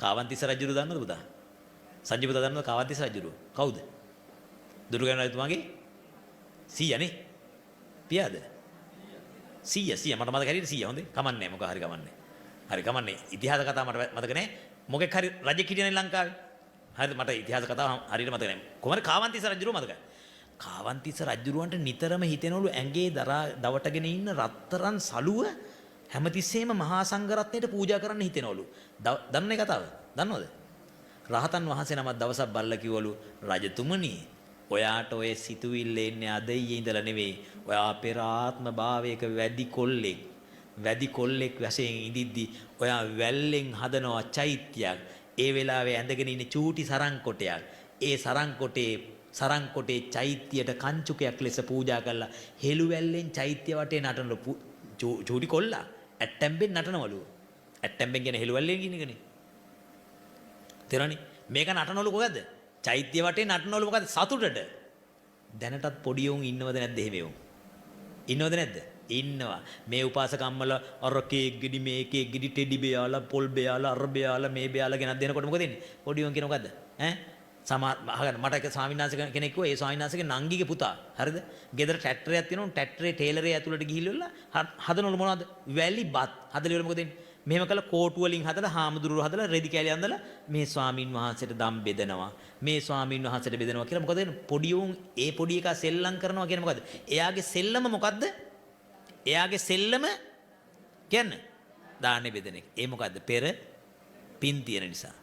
කාවන්තිස්ස රජුරු දන්නවද පුතා? සංජීව පුතා දන්නවද කාවන්තිස්ස රජුරු? කවුද? දුටුගැමුණු රජතුමාගේ සීයා නේ? පියාද? සීයා සීයා මට මතක හැටියට සීයා හොඳේ. කමන්නේ මොකක් හරි කමන්නේ. හරි කමන්නේ. ඉතිහාස කතාව මට මතක නෑ. මොකෙක් හරි රජෙක් හිටියනේ ලංකාවේ. හරිද? මට ඉතිහාස කතාව හරියට මතක නෑ. කොහොම හරි කාවන්තිස්ස රජුරුව මතකයි. කාවන්තිස්ස රජුරුවන්ට නිතරම හිතෙනවලු ඇඟේ දරා දවටගෙන ඉන්න රත්තරන් සලුව හැමතිස්සෙම මහා සංඝරත්නයට පූජා කරන්න හිතෙනවලු. දන්නේ කතාව? දන්නවද? රහතන් වහන්සේ නමක් දවසක් බල්ලා කිව්වලු රජතුමනි ඔයාට ඔය සිතුවිල්ල එන්නේ අද ඊයේ ඉඳලා නෙවෙයි. ඔයා පෙර ආත්ම භාවයක වැදි කොල්ලෙක්. වැදි කොල්ලෙක් වශයෙන් ඉඳිද්දි ඔයා වැල්ලෙන් හදනවා චෛත්‍යයක්. ඒ වෙලාවේ ඇඳගෙන ඉන්නේ චූටි සරන් කොටයක්. ඒ සරන් කොටේ සරන් කොටේ චෛත්‍යයට කංචුකයක් ලෙස පූජා කළා. හෙළු වැල්ලෙන් චෛත්‍ය වටේ නටනලු චූටි කොල්ලා ඇට්ටැම්බෙන් නටනවලු. ඇට්ටැම්බෙන් කියන්නේ හෙළු වැල්ලෙන් කියන එකනේ. තේරෙනවනේ? මේක නටනවලු කොහෙද? චෛත්‍ය වටේ නටනවලු මොකද්ද? සතුටට. දැනටත් පොඩි උන් ඉන්නවද නැද්ද එහෙම උන්? ඉන්නවද නැද්ද? ඉන්නවා. මේ උපාසක අම්මලා අර කේක් ගෙඩි මේ කේක් ගෙඩි ටෙඩි බෙයාලා පොල් බෙයාලා අර බෙයාලා මේ බෙයාලා ගෙනත් දෙනකොට මොකද වෙන්නේ? පොඩි උන් කියන මොකද්ද? ඈ සමහර අහගන්න මට එක ස්වාමීන් වහන්සේ කෙනෙක් කිව්වා ඒ ස්වාමීන් වහන්සේගේ නංගිගේ පුතා හරිද? ගෙදර ට්‍රැක්ටරයක් තියෙනවා ට්‍රැක්ටරේ ටේලරේ ඇතුළට ගිහිල්ලා හදනවලු මොනවද? වැලි බත්. හදලා ඉවර මොකද වෙන්නේ? මෙහෙම කළා කෝටු වලින් හදලා හාමුදුරුවෝ හදලා රෙදි කෑලි අඳලා මේ ස්වාමින් වහන්සේට දම් බෙදනවා. මේ ස්වාමින් වහන්සේට බෙදනවා කියලා මොකද වෙන්නේ? පොඩි උන් ඒ පොඩි එකා සෙල්ලම් කරනවා කියන්නේ මොකද්ද? එයාගේ සෙල්ලම මොකද්ද? එයාගේ සෙල්ලම කියන්න දාන්නේ බෙදෙන එක. ඒ මොකද්ද? පෙර පින් තියෙන නිසා.